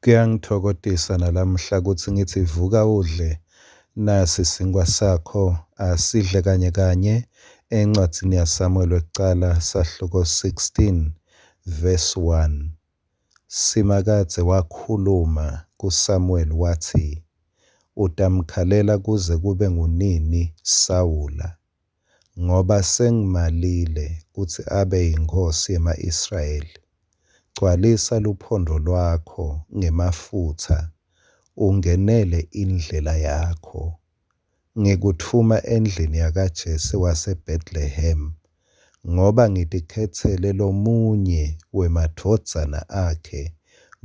Kuyangitfokotisa nalamuhla kutsi ngitsi vuka udle nasi sinkhwa sakho asidle kanye kanye encwadzini yaSamuel wekucala sahluko 16 verse 1. Simakadze wakhuluma kuSamuel watsi, Utamkhalela kuze kube ngunini Sawula, ngoba sengimalile kutsi abe yinkhosi yema-Israyeli? Gcwalisa luphondvo lwakho ngemafutsa ungenele indlela yakho. Ngikutfuma endlini yakaJese waseBhetlehema, ngoba ngitikhetsele lomunye wemadvodzana akhe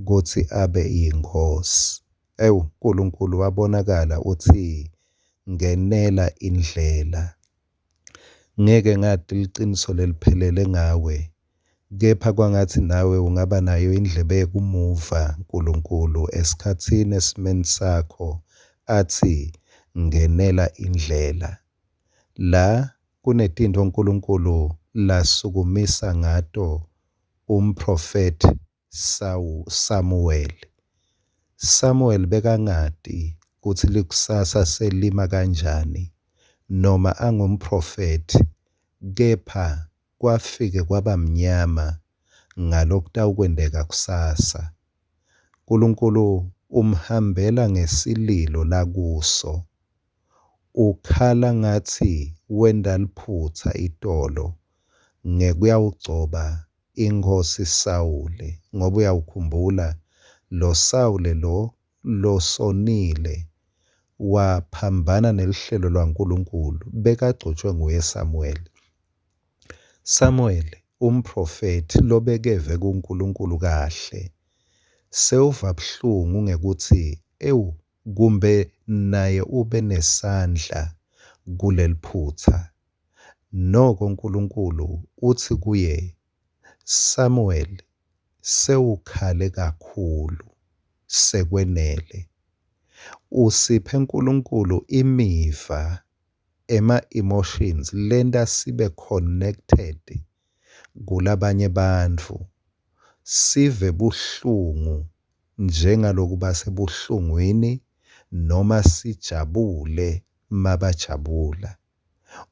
kutsi abe yinkhosi. Ewu, Nkulunkulu wabonakala utsi, ngenela indlela. Ngeke ngati liciniso leliphelele ngawe, kepha kwangatsi nawe ungaba nayo indlebe yekumuva Nkulunkulu esikhatsini esimeni sakho atsi ngenela indlela. La kunetintfo Nkulunkulu lasukumisa ngato umphrofethi Samuweli. Samuweli bekangati kutsi likusasa selima kanjani noma angumphrofethi kepha kwafike kwaba mnyama ngalokutawukwenteka kusasa. Nkulunkulu umhambela ngesililo lakuso. Ukhala ngatsi wenta liphutsa itolo ngekuyawugcoba inkhosi Sawule ngoba uyawukhumbula lo Sawule lo losonile waphambana neluhlelo lwaNkulunkulu bekagcotshwe nguye Samuweli. Samuweli umphrofethi lobekeve kuNkulunkulu kahle sewuva buhlungu ngekutsi ewu kumbe naye ube nesandla kuleliphutsa. Noko Nkulunkulu utsi kuye, Samuweli sewukhale kakhulu, sekwenele. Usiphe Nkulunkulu imiva, ema-emotions lenta sibe connected kulabanye bantfu, sive buhlungu njengaloku basebuhlungwini noma sijabule mabajabula.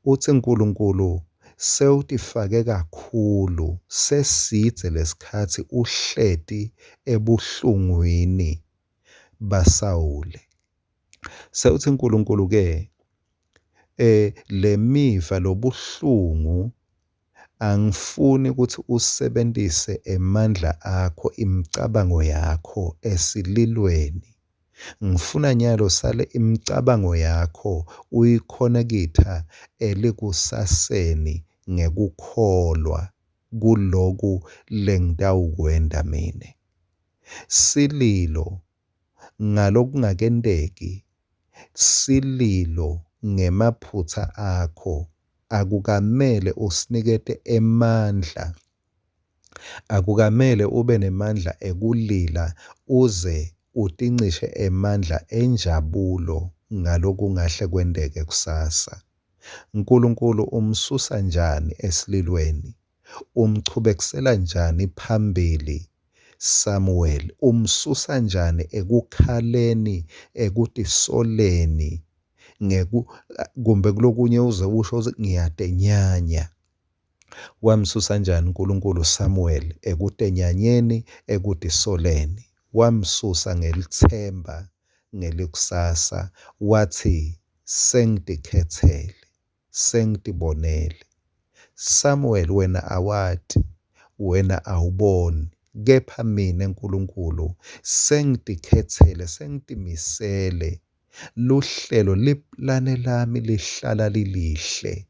Utsi Nkulunkulu sewutifake kakhulu sesidze lesikhatsi uhleti ebuhlungwini baSawule. Sewutsi Nkulunkulu-ke lemiva lobuhlungu angifuni kutsi usebentise emandla akho imicabango yakho esililweni. Ngifuna nyalo sale imicabango yakho uyikhonekitha elikusaseni ngekukholwa kuloku lengitawukwenta mine. Sililo ngalokungakenteki, sililo ngemaphutsa akho akukamele usinikete emandla. Akukamele ube nemandla ekulila uze utincishe emandla enjabulo ngalokungahle kwenteke kusasa. Nkulunkulu umsusa njani esililweni? Umchubekisela njani phambili Samuweli? Umsusa njani ekukhaleni, ekutisoleni ngeku kumbe kulokunye uze usho ukuthi ngiyatenyanya. Wamsusa njani uNkulunkulu Samuel ekutenyanyeni, ekutisoleni? Wamsusa ngelitsemba ngelikusasa, watsi sengitikhetsele, sengitibonele. Samuel wena awati, wena awuboni, kepha mine Nkulunkulu sengitikhetsele, sengitimisele. Luhlelo liplane lami lihlala lilihle.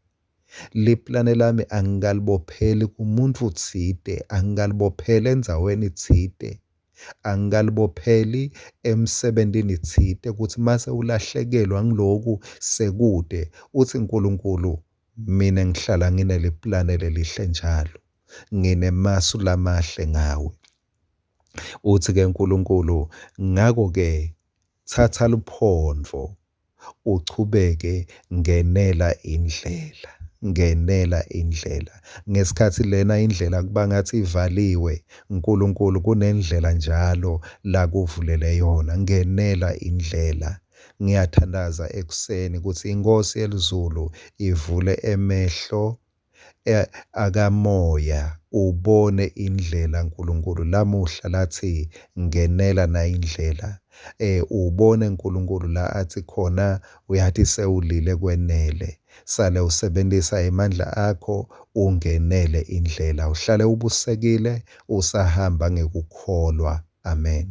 Liplane lami angikalibopheli kumuntfu tsite, angikalibopheli endzaweni tsite, angikalibopheli emsebentini tsite kutsi mase ulahlekelwa ngiloku sekute utsi Nkulunkulu mina ngihlala ngineliplane lelihle njalo, nginemasu lamahle ngawe. Utsi-ke Nkulunkulu, ngako-ke tsatsa luphondvo uchubeke ngenela indlela. Ngenela indlela. Ngesikhatsi lena indlela kuba ngatsi ivaliwe, Nkulunkulu kunendlela njalo lakuvulele yona. Ngenela indlela. Ngiyathandaza ekuseni kutsi iNkhosi yeliZulu ivule emehlo akamoya ubone indlela Nkulunkulu lamuhla latsi ngenela nayindlela. Ubone Nkulunkulu la atsi khona uyati sewulile kwenele. Sale usebentisa emandla akho ungenele indlela. Uhlale ubusekile usahamba ngekukholwa. Amen.